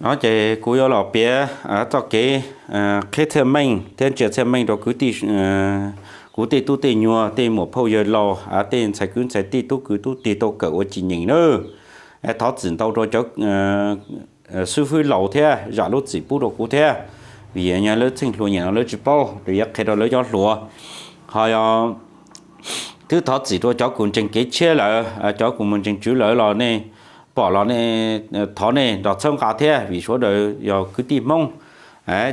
No ces kuv yuav los piav txoj kev qhib txhiaj meej thiab ntsia txhiaj meej rau kwv tij, kuv tej tub tej nyuag, tej muam phauj yawg laus, tej ntxhais kwv ntxhais tij tub kwv tub tij tau kawm ua ci nyeem nawb. Thov txim ntau rau cov xib fwb laus thiab zam lub txim pub rau kuv thiab, vim yog lawv txheej hluas nyiam no lawv tsis paub, yuav qhia rau lawv cov hluas. Ho yog twb thov txim rau cov kws ntseeg kev tshiab lawm, cov kws mus ntseeg tswv lawm los nej pom los nej, thov nej nrog txhawb nqa thiab, vim sawv daws yog kwv tij Hmoob,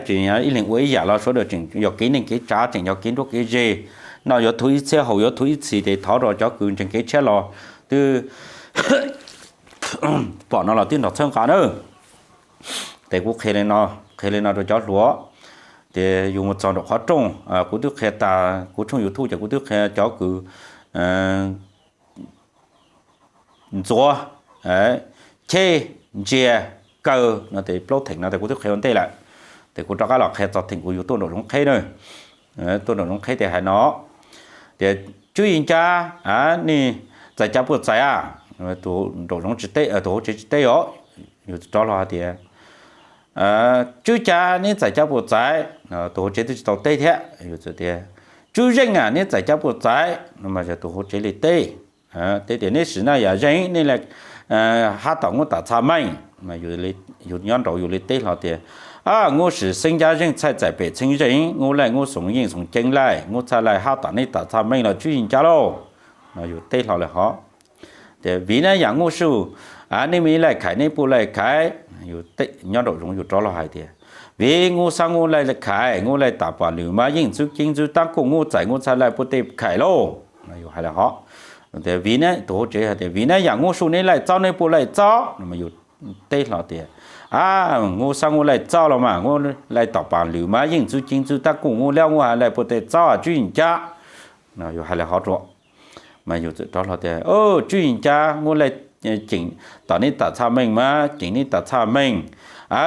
tseem ib leeg ua ib yam los sawv daws tseem yog kev neej kev tsav, tseem yog kev nruab kev ze, noj yuav thuv ib txhiab haus yuav thuv ib txhis, ces thov rau cov kws ntseeg kev tshiab los twb pom no los twb nrog txhawb nqa nawb. Ces kuv qhia li no rau cov hluas, ces yus mus txog nraum qhov rooj, kuv twb qhia tas kuv tshooj YouTube ces kuv twb qhia cov kws ntxuav, cheb, ntsia, kaw no ces plaub theem no ces kuv twb qhia ua ntej lawm. Ces kuv rov qab los qhia txog theem kuv yus tuaj nraum zoov qheb na, tuaj nraum zoov qheb ces hais no tias, Tswb Yis Ncab, nej txais cab puas txais a? Nraum zoov tsis teb, tus hauv tsev tsis teb os, yus rov los hais tias, Tswb Ncab, neb txais cab puas txais? Tus hauv tsev twb tsis tau teb thiab, yus tias, Tswb Zeej a, neb txais cab puas txais? No mas yog tus hauv tsev li teb, teb tias, Neb sim naj yam zeej, nej hab tom nub tam txha meej. Yus nyob nraud yus li teb hlo tias, Nub sim xeeb ncab zeej txhaij txais pem txheeb zeej, nub laij nub xoov yeej xoov ceeb laij, nub txhaj laij hab tom neb tam txha meej los Tswb Yis Ncab lauj. No yus teb hlo lawm hov tias, Vim naj yam nub sim, nej me laij khais neb puas laij khais? Nyob nraum zoov yus rov los hais tias, Vim nub xab nub laij khais, nub laij tam pam lwm mas yeej ntxwb ceeb ntxwb tab kuj nub txais nub txhaj laij puas tej khais lauj. Yus hais lawm hov tias, Vim neb, tus hauv tsev hais tias, Vim naj yam nub sim neb laij txob neb puas laij txob? No mas yus teb hlo tias, Nub xab nub laij txob los mas nub laij tam pam lwm mas yeej ntxwb ceeb ntxwb tab kuj nub laij nub hab laij puas tej txob Tswb Yis Ncab? No yus hais lawm hov rua, mas yus txawm rov hlo tias, Tswb Yis Ncab, nub laij ceem tom neb tam txha meej mas ceem neb tam txha meej,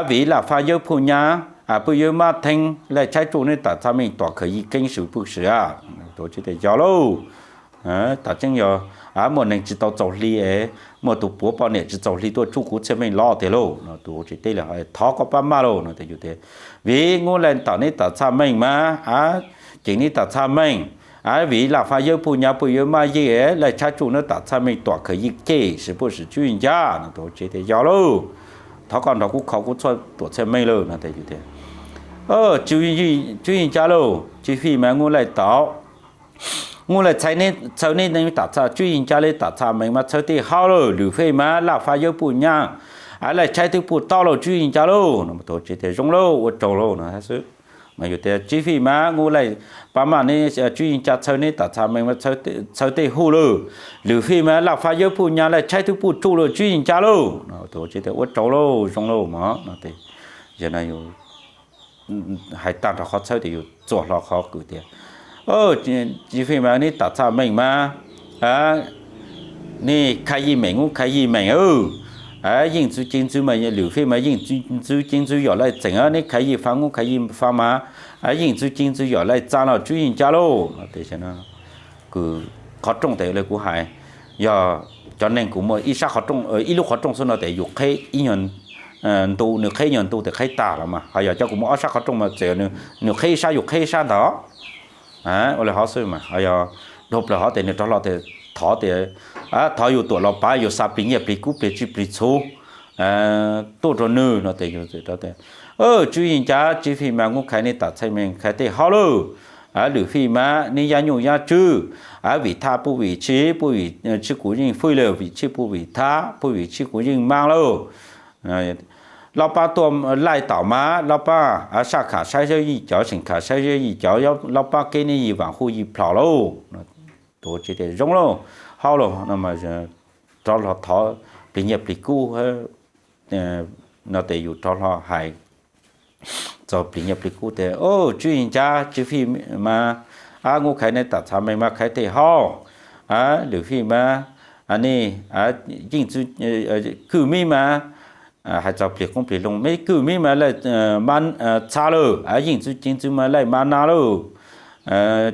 vim laj fab yawb phuj nyab, puj yawb mab theeb laij tshaib tsuj neb tam txha meej tom khaws yij keeb swm puj swm a. Tus hauv tsev tias, Yog lauj, tam tseeb yog muaj neeg tsis tau txaus hli es muaj tus puav poj niam tsis txaus hli tuaj tsuj kuv txhiaj meej loj tiag lauj. No tus hauv tsev teb lawm, Thov koj pab maj lauj. No tias, Vim nub laij tom neb tam txha meej mas ceem neb tam txha meej, vim laj fab yawb phuj nyab puj yawb mab yij laij tshaib tsuj neb tam txha meej tom khaws yij keeb swm puj swm Tswb Yis Ncab? No tus hauv tsev tias, Yog lauj, thov koj nrog kuv kho kuv txhua tuam txhiaj meej lauj. No tias, Tswb Yis Ncab lauj, tsis fij mas nub laij tom, nub laij txhawb neb tam txha, Tswb Yis Ncab li tam txha meej mas txhawb tej hauj lawm, lwm fej mas laj fab yawb puj nyab, laij tshaib twb puj tob lauj Tswb Yis Ncab lauj. No tus hauv tsev tias, Zoo lauj, ua tsaug lauj no xwb. Mas yus tias, Tsis fij mas nub laij pab maj neb, Tswb Yis Ncab txhawb neb tam txha meej mas txhawb tej hauj lawm, lwm fij mas laj fab yawb puj nyab laij tshaib twb puj tsuj lauj Tswb Yis Ncab lauj. No tus hauv tsev tias, Ua tsaug lauj, zoo lauj mog. No ces yog no yus hais tag nrho qhov txhawb tias yus txuas hlo qhov kws tias, Tsis fij mas neb tam txha meej mas nej khais yij meem nub khais yij meem, yeej ntxwb ceeb ntxwb mas lwm fej mas yeej ntxwb ceeb ntxwb yog laij txeem, neb khais yij fab nub khais yij fab mas yeej ntxwb ceeb ntxwb yog laij txaj lauj Tswb Yis Ncab lauj. No ces kws qhov rooj tes li kuv hais, yog cov neeg kws muaj ib sab qhov rooj, ib lub qhov rooj xwb no tes yus qheb ib nyuag ntu, nws qheb ib nyuag ntu tes qheb tag los mas, ho yog cov kws muaj ob sab qhov rooj mas txawm nws qheb ib sab yus qheb ib sab ntag. Ua li hov xwb mas, ho yog dhau plaws hov tes nws rov hlo tes thov tias, Thov yus tuam los pav yus xa plig nyiaj plig kub plig tsij plig txhu tuaj rau nws. No tes yus, Tswb Yis Ncab, tsis fij mas nub khais neb tam txha meej khais tej hauj lawm, lwm fij mas neb yaj nyuj yaj tswb, vim thaj puj vim tshib puj vim tshib kuv yeej fwj lawm, vim tshib puj vim thab puj vim tshib kuv yeej maj lauj. Loj pab tuaj laij tom mas loj pab saj kham saib seb yij cov, seem kham saib seb yij cov, loj pab keb neb yij vaam huj yij plhom lauj. Tus tsev tias, Zoo lauj, hauj lauj. No mas rov los thov plig nyiaj plig kub no tes yus rov los hais txog plig nyiaj plig kub tes, Tswb Yis Ncab, tsis fij mas nub khais neb tam txha meej mas khais tej hauj, lwm fij mas nej yeej kwj mib mas, hais txog plig qoob plig loo, meb kwj mib mas laij txha lawm, yeej ntxwb ceeb ntxwb mas laij maj na lauj.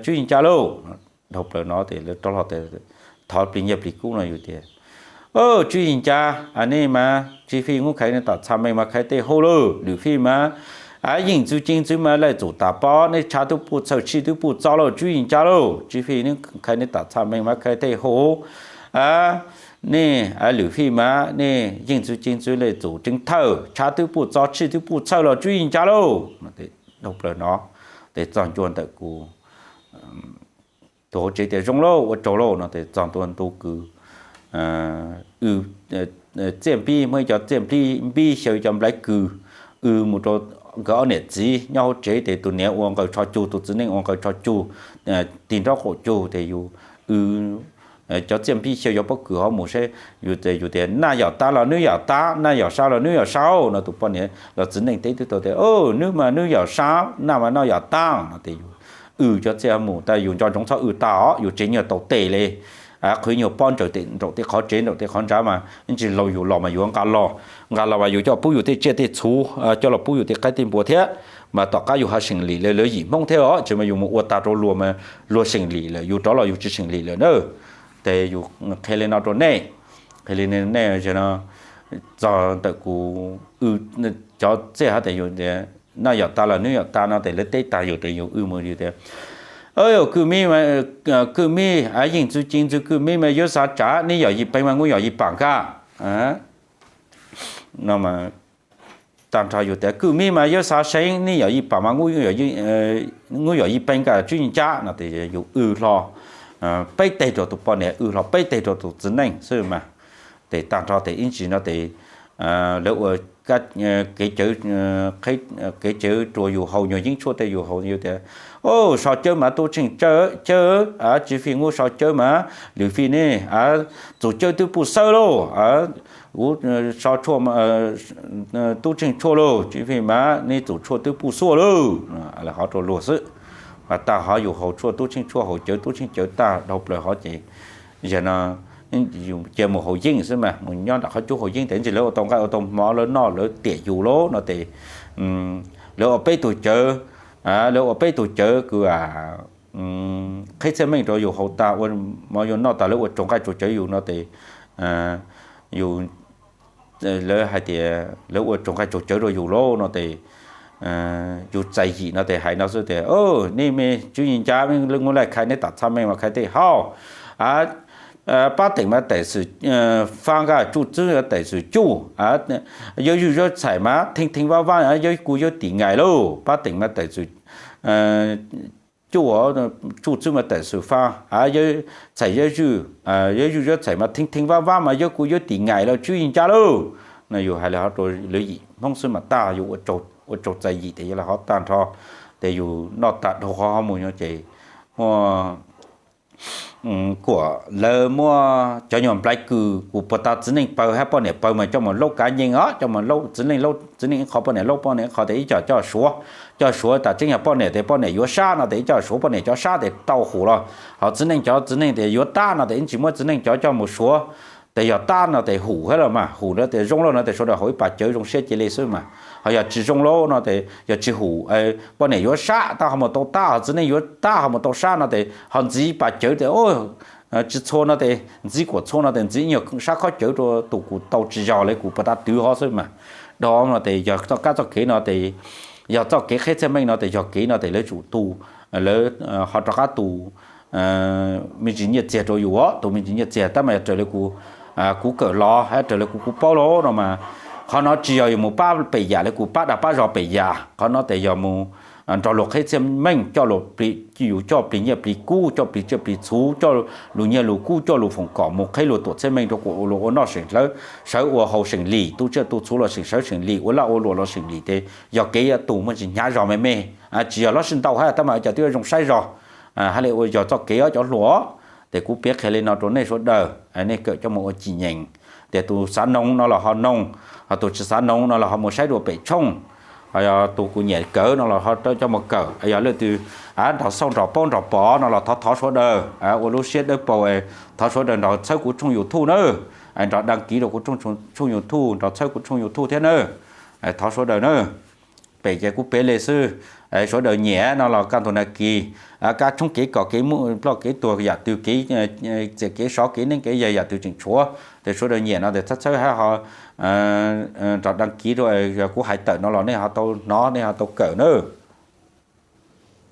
Tswb Yis Ncab lauj. Dhau plaws no tes lawv rov los thov plig nyiaj plig kub no yus tias, Tswb Yis Ncas, nej mas Tswv Fij Nub khaiv nej tam txha meej mas khaiv tej hauj lwm, Lwm Fij mas yeej ntxwv ceev ntxwv mas lawm txum tas pob, nej tshav twb puj txhawj tshij twb puj txob lauj, Tswv Yis Ncas lauj, Tswv Fij Nub khaiv nej tam txha meej mas khaiv tej hauj, nej Lwm Fij mas nej yeej ntxwv ceev ntxwv lawm txum ceev thawj, tshav twb puj txob tshij twb puj txhawj los Tswb Yis Ncas lauj. Dhau plaws no, tes txog ncua ntawm kuv tus hauv tsev tias zoo lauj, ua tsaug lauj no tes txog ntua ntu kws txiaj npib, muaj ib co txiaj npib xyaw cov nplaiv kws, w mus rau nkawd ob niam txiv nyob hauv tsev tes tus niam ua nqaws tsho cug, tus txiv neej ua nqaws tsho cug, tig nraub qaum cug tes yus w cov txiaj npib xyaw cov pob kws hov mus seb, yus tias naj yom tab los nwb yom tab, naj yom sab los nwb yom sab no tus poj niam los txiv neej teb twb tau tias nwb mas nwb yom sab, naj mas naj yom tab no tes yus w cov txiaj mus tas yus nco ntsoov txhob w tag os, yus tsev nyuag tau tes li, qhwv nyuag pob ntsaws nraum tej qhov tsev nraum tej qhov ntsav mas ib ntsis laus yus los mas yuav nqa los, nqa los mas yus coj pub yus tej tsiaj tej txhu, coj los pub yus tej qaib tej npua thiab, mas tom qab yus ho seem lim lawv yim Hmoob thiab os, tsis mas yus mus ua tag rau luag mas luag seem lim lawm, yus rov los yus tsis seem lim lawm na. Ces yus qhia li no rau nej, qhia li nej no, txog ntawm kuv cov txiaj hov tes yus naj yom tas los nwb yom tas no tes lawv teb tas yus tes yus w mus yus tias kwj mib, kwj mib yeej ntxwv ceev ntxwv, kwj mib mas yuav xav tsav, neb yom yij peev mas nkuj yom yij pam nkaj no. Tag nrho yus tias kwj mib mas yuav xav seev, neb yom yij pam mas nkuj yom yij peev nkaj Tswb Yis Ncas no tes yus w hlo peb teg rau tus poj niam, w hlo peb teg rau tus txiv neej xwb mas. Tes tag nrho tes ib ntsis no tes lawv ua kev cawv, kev cawv rua yus haus nyuag yeeb tshuaj tej yus haus yus tias, o, so cawv mas tub tsheej cawv, Tswv Fij Nub so cawv mas Lwm Fij ne, txum cawv twb puj xawb lauj, kuv so tshuaj, tub tsheej tshuaj lauj, Tswv Fij mas nej txum tshuaj twb puj xuaj lauj, hov rau luag xwb. Mas tag hov yus haus tshuaj tub tsheej tshuaj haus cawv tub tsheej cawv tag dhau plaws hov ces yog no cia mus haus yeeb xwb mas, mus nyob nram qhov cub haus yeeb tes ntsis lawv ua tau nqaij ua tau hmo lawv noj lawv tiam yus lauj no tes lawv ua peb tug cawv, lawv ua peb tug cawv kws qhib txhiaj meej rau yus haus tag ua hmo yus noj tag lawv ua tsaus nqaij tsaus cawv yus no tes yus, lawv hais tias lawv ua tsaus nqaij tsaus cawv rau yus lauj no tes yus txais yim no tes hais no xwb tias, nej me Tswv Yis Ncas, lub nub laj khaiv neb tam txha meej mas khaiv tej hauj, pab teem mas tawm xwm fa nkaj, tsuj txwb tawm xwm cuj, yuav zwj yuav txhais mas thee thee vab vab, yuav kuj yuav tim ngaim lauj, pab teem mas tawm xwm cuj, tsuj txwb mas tawm xwm fa, yuav txhais yuav zwj, yuav zwj yuav txhais mas thee thee vab vab mas yuav kuj yuav tim ngaim lauj Tswv Yis Ncas lauj. No yus hais li hov rau lawv yim Hmoob xwb mas tag, yus ua tsaus txais yim tes yog li hov tag nrho, tes yus noj tag dhau qhov hov mus no ces muaj kuam lawv muab cov nyuag nplaiv kws kuv puag ta txiv neej pawg hab poj niam pawg mas coj mus laub kav nyeej os, coj mus laub txiv neej, laub txiv neej ib qho poj niam laub poj niam ib qho tes ib co coj suav, coj suav tas tseeb yog poj niam tes poj niam yuav sab no tes ib co suav poj niam cov sab tes tau hum los ho txiv neej cov txiv neej tes yuav tab no tes ib ntsis muab txiv neej cov coj mus suav. Tes yog tab no tes hum thiab los mas, hum no tes zoo lauj no tes sawv daws haus ib pas cawv zoo siab cia li xwb mas, ho yog tsis zoo lauj no tes yog tsis hum, poj niam yuav sab tab ho mus tau tab, ho txiv neej yuav tab ho mus tau sab no tes ho ntxiv ib pas cawv tes tsis txhua no tes ntxiv kuam txhua no tes ntxiv ib nyuag sab khob cawv rau tus kuv tau tsis yog li kuv puag ta twv hov xwb mas. Dhau no tes yog txoj kab txoj kev no tes yog txoj kev qhib txhiaj meej no tes yog kev no tes lawv tsum tu, lawv ho rov qab tu me ntsis nyiaj txiag rau yus os, tu me ntsis nyiaj txiag tab mas yog raws li kuv, kuv kawm los hab raws li kuv, kuv paub los no mas, qhov no tsis yog yus mus pab pem yam li kuv pab dag pab zog pem yam, qhov no tes yog mus nrog luag qhib txhiaj meej coj luag, yus coj plig nyiaj plig kub, coj plig tsiaj plig txhu, coj lus nyiaj lus kub, coj lus foom kom mus qhib luag tuam txhiaj meej rau kuas luag ua noj seem hlawv, sawv ua haus seem lim, tu tsiaj tu txhu los seem sawv seem lim, ua laj ua luam los seem lim tes yog kev yuav tu muaj tsis hnyav zog me me, tsis yog lub sij ntau hab tab mas cov twb yuav zoo saib zog. Hab li ua yog txoj kev os cov hluas, tes kuv piav qhia li no rau nej sawv daws, nej kawm coj mus ua cim nyeem. Tias tus xav noog no los ho noog, ho tus tsis xav noog no los ho mus saib dua pem tshooj, ho yog tus kuv nyiam kawm no los ho coj mus kawm, yog leej twg nrog xauj nrog paub nrog pom no los thov thov sawv daws ua lub siab dawb paug, thov sawv daws nrog txhawb kuv tshooj YouTube nawb, nrog đăng ký rau kuv tshooj YouTube, nrog txhawb kuv tshooj YouTube thiab nawb, thov sawv daws nawb. pem ces kuj peb li xwb. Sawv daws nyiam no los kaj ntug na kis, kab tshoob kev kom kev muaj ploj kev tuag yam twg, kev txias kev sov kev neeb kev yaig yam twg tseem tshuav, ces sawv daws nyiam no ces txhawb txhawb hab ho nrog dag kiv rau, yog kuv hais tawm no los nej ho tau hnov nej ho tau kawm na.